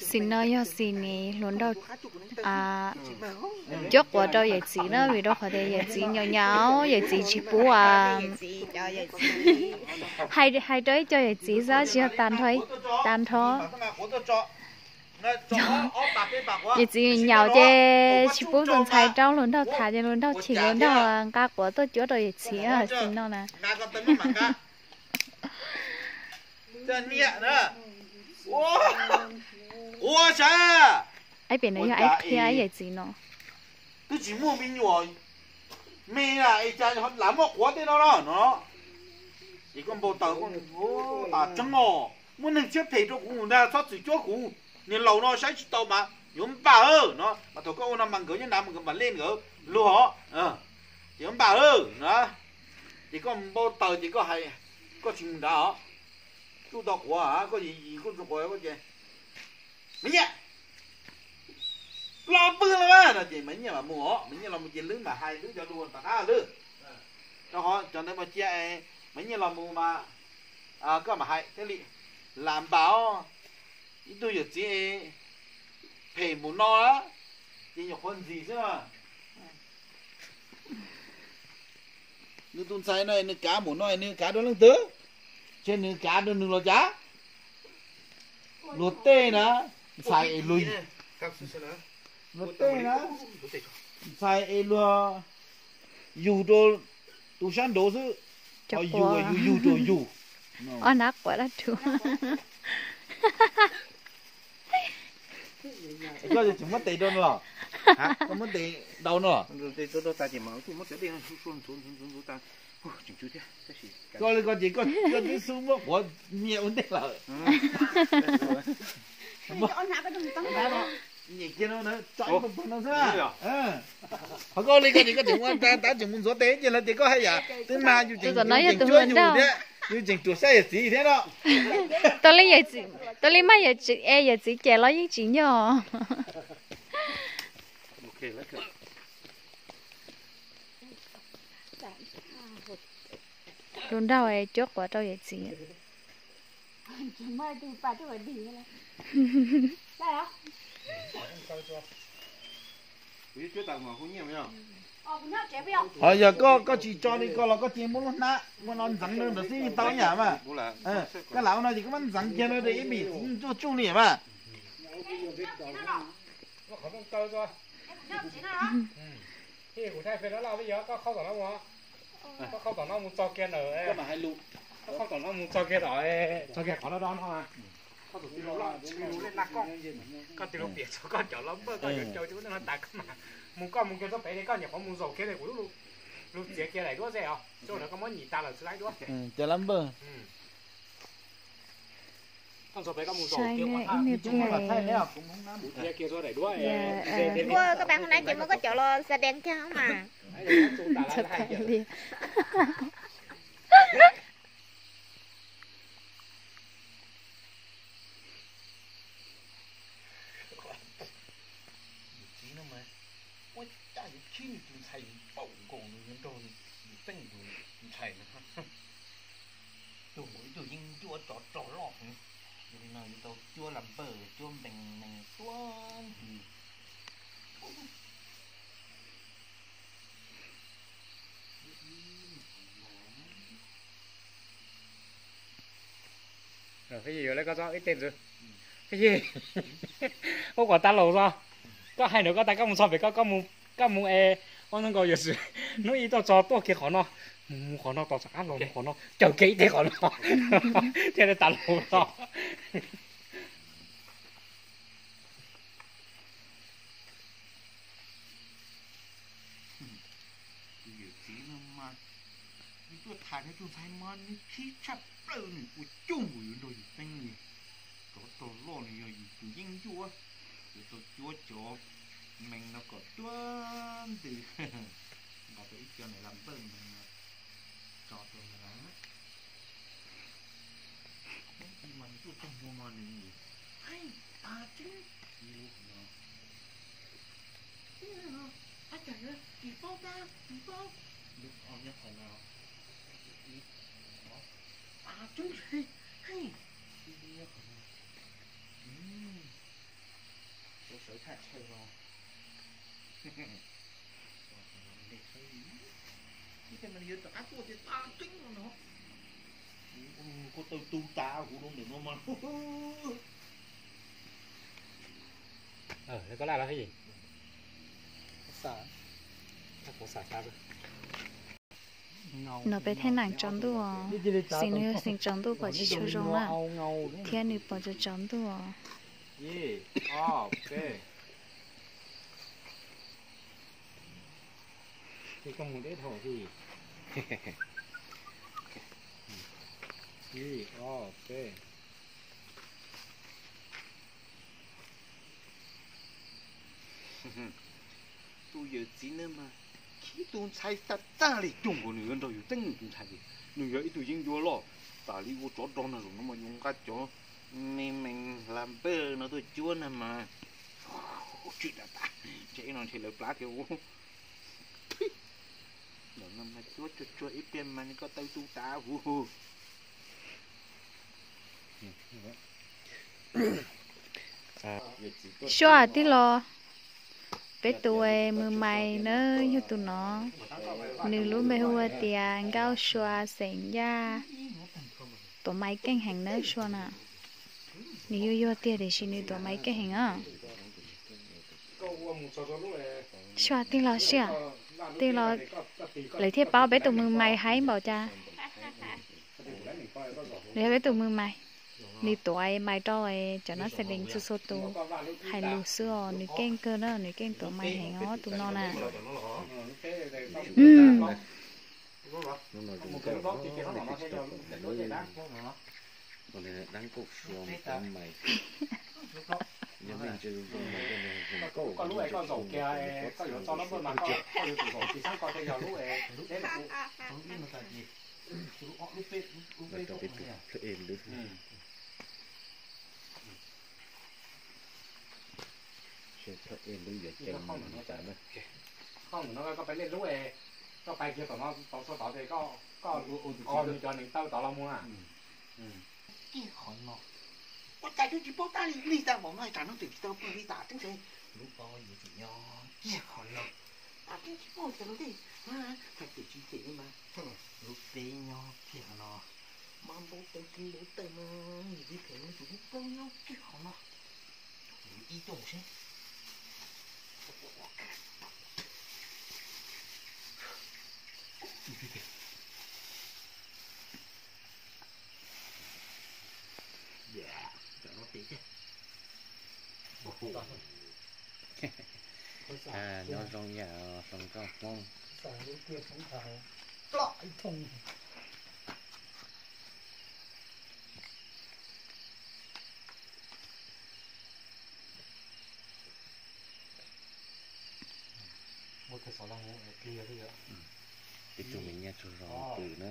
Xim no yog xim nws hluas nraug cuab quav rau yawm txiv na, vim rau qhov tias yawm txiv nyaum nyaum, yawm txiv tsis pub a. Hais rau ib co yawm txiv xwb tsis yog tas nrho, tas nrho. Yawm txiv nyaum ces tsis pub tus ntxhais rau hluas nraug tham ces hluas nraug chim hluas nraug nqa quav tuaj cuab rau yawm txiv xim no na. Aib pem no yog aib qhia yawm txiv no. Twb tsis muaj me nyuam me es cas lam muaj quav tej no no no. Ces koj npau taws, tas tseeb os, muaj neeg siab phem rau kuv ntag, txhob txwm cuab kuv. Niag laus no saib tsis tau mas yuav npam no, mas thaum koj ua no mas nkawd nyob nrad mas nkawd mam lej nkawd luag os. Ces yuav npam na. Ces koj npau taws ces koj hais, koj tsis mus nrad os. Tsuj tau quav koj yis yis kuj tsuj quav koj ces, Maiv Nyiaj, los pw los mas no ces Maiv Nyiaj mam mus os. Maiv Nyiaj los mus ces Lwb mam hais Lwb cov lus tom qab Lwb. Rau qhov cov ntawd mas cia Maiv Nyiaj los mus mas koj mam hais thiaj li lam npam os. Ib tug yawm txiv phem mus no ces nyuam qhuav ntxim xwb. Nws tus ntxhais no nws kav mus no nws kav rau leej twg? Ces nws kav rau nws los cas? Luag tej na, ntxhais es luag, luag tej na, ntxhais es luag yug rau tus sab nraud xwb. Cov yug yug yug rau yug. Ob nab quav dab rhuv. Koj tseem muab tes rau no los? Koj muab tes rau no los? Koj li ko ces koj twb xub muab quav nyiaj ua ntej lawm. Nyem kiag no tso ib pawg pawg no xwb. Qhov koj li ko ces koj tseem ua tab tseem mus ntxuav tes ces lawv tias koj haj yam twb mag yus tseem cuab yus thiab, yus tseem ruam sab yawm txiv thiab no. Tau li maj yawm txiv es yawm txiv cem los yeej tsis nyog. Tus nraug cuab quav rau yawm txiv. Ho yog koj, koj tsis tso li ko los koj cia muab lub hnab ua no ntxeev rau ntawd xwb yeej tau ib yam mas. Koj lam ua no ces koj muab ntxeev kiag no rau ib me txiv tsuj tsuj li mas. Kuv thaij pem no laj peb yog koj qhaub tom no mus, koj qhaub tom no mus txog kiag ntawm, koj qhaub tom no mus txog kiag tom, txog kiag qhov no do no. Koj tus tij laug loj, lej laj koj, koj tij laug piav txog koj cov lab npawj koj yuav caw cov neeg no tas koj mas mus, koj mus kiag txog pem li koj nyuam qhuav mus zaum kiag li kuv lub, lub txiav kiag daim duab ze os, txog ntawd koj muab nyim tas lawm xwb lawm duab. Cov lab npawj. Koj ntxhua pem koj mus zaum kiag, kuv txiav kiag txog daim duab ze. Koj pais hauv na ces muab koj cov los xa dees kiag mas. Yus txiv no mas ua cas yuav khib nws tus ntxhais, yus paum nkaus nws yuav nrog nws txeeb nws tus ntxhais no. Tug nkaus ib tug yeeb ncuab tsov rog loj heev. Yog li no yuav tau cuab lab npawj, cuab npees nees tuab ntws. Yus yuav lawv koj txob ib teg ntxwv. Ub, kuv tas laus os. Koj hais ntawd koj tas koj mus txog pem koj, koj mus es, ua ntxoov nkaus yawm txiv hnub ib tuaj txog tuaj kiag qhov no, mus qhov no tos txog qab los mus qhov no caw kiag ib teg qhov no thiaj li tas laus os. Tus yawm txiv no mas, nws tuaj tham nws tus ntxhais mas nws khib tshaj plaws, nws ua cuj nkaus yuav nrog yus txeeb li. Tsov rog loj nws yog yus tus yeeb ncuab, yuav tau cuab cov mees no kom tuab ntws. Nqa tau ib co niag lab npawj mees no tso rau ntawd na. Ib mas nws tuaj txog ntua mas nws mus, hais tas tseeb, ab cas yuav tsis paub tab tsis paub. Lub ob nyob qhov no, tas tseeb, hais, lub nyob qhov no. Sawv tshaj chaw los. Ib pliag mas nws yuav rov qab tuaj tias tag tseeb no. Koj taw tu tas huv rau ntawm no mas. Koj laj los hib. No peb thaij neem tsaus ntuj os. Xeem nws yog xeem tsaus ntuj pom tsis tshua zoo na, thiab nws pom tsaus tsaus ntuj os. Tus yawm txiv no mas khib tus ntxhais tag tag li, cuag nkaus nws yuav nrog yus teeb nws tus ntxhais li. Nws yog ib tug yeeb ncuab loj, tas li ua tsov rog no zaum no mas yuav nqa cov me me hla npawj no tuaj cuab na mas tsis tas tas, ntshe no ntshe lawv plab thiab. Zaum no mas cuab tsuag tsuag ib pliag mas nws koj taw tu tas huv. Sua tij los, peb tus mws mais na yog tus no, nws lub npe hu ua tias Nkauj Sua xeem Yaj, tuav mais keej heev na Sua na. Nws yuag yuag tiag tiam sis nws tuav mais keej heev os. Sua tij los siab, tij los lawv thiaj paub peb tus mws mais haib npaum cas. Nws yog peb tus mws mais, nws tuav mais rau cov nab xes lees txhua txhua tus hais lus xwb os, nws keej kawg na, nws keej tuav mais heev os tus no na. Koj peb lej lub, koj pais kiag tom no tau sua tod ces koj ua nws cov neev taw tod los mus na. Kiag qhov no, ua cas twb tsis paub tab li li tas npaum no, tsam no twb tsis tau pw li tas tseeb se. Lub pob yuav tsum nyob kiag qhov no. Tab twb tsis paub cas lub teb, hais tias tsis cem li mas. Lub teb nyob kiag qhov no. Mas npau taws kiag npau taws mas yus tib phem no tsum lub pob nyob kiag qhov no. Ib tuaj seb. Nyob zoo yam hluas nkauj Hmoob. Peb tug me nyuam tsaug zog pw na.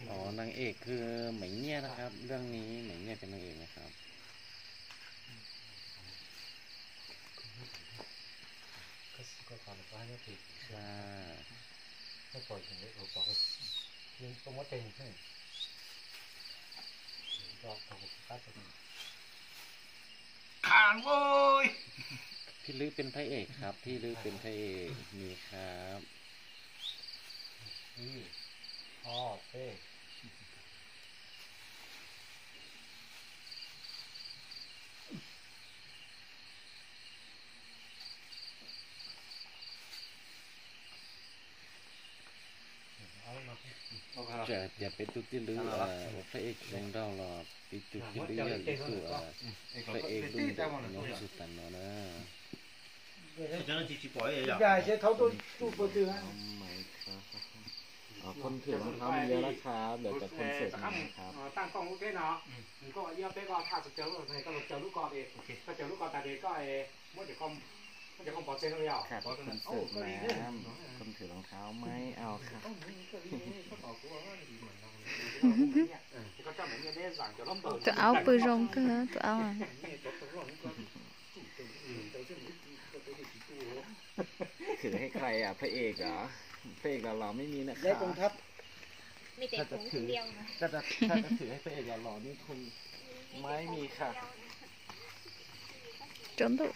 Ồ, nang êkคือ Maiv Nyiajนะครับ เรื่องนี้ Maiv Nyiajเป็นนางเอกนะครับ พี่ลึกเป็นพระเอกครับ พี่ลึกเป็นพระเอก นี่ครับ Tseem hais tias peb tug tij lwb ua phaj ej zoo nraug los peb tug tij lwb yog ib tug phaj ej lub npe nyob txug tas no na. พ่นเถื่อนรองเท้ามีเยอะนะครับ เหลือแต่คนเสิร์ฟน้ำครับ ขาดแต่คนเสิร์ฟน้ำ คนถือรองเท้าไม่เอาครับ Tus aub pw zoo kawg tus aub. ถือให้ใครอ่ะ พระเอกเหรอ พระเอกหล่อๆไม่มีนะครับ Dễ công thấp. ถ้าจะถือ ถ้าจะ ถ้าจะถือให้พระเอกหล่อๆนี่คงไม่มีค่ะ Tsaus ntuj.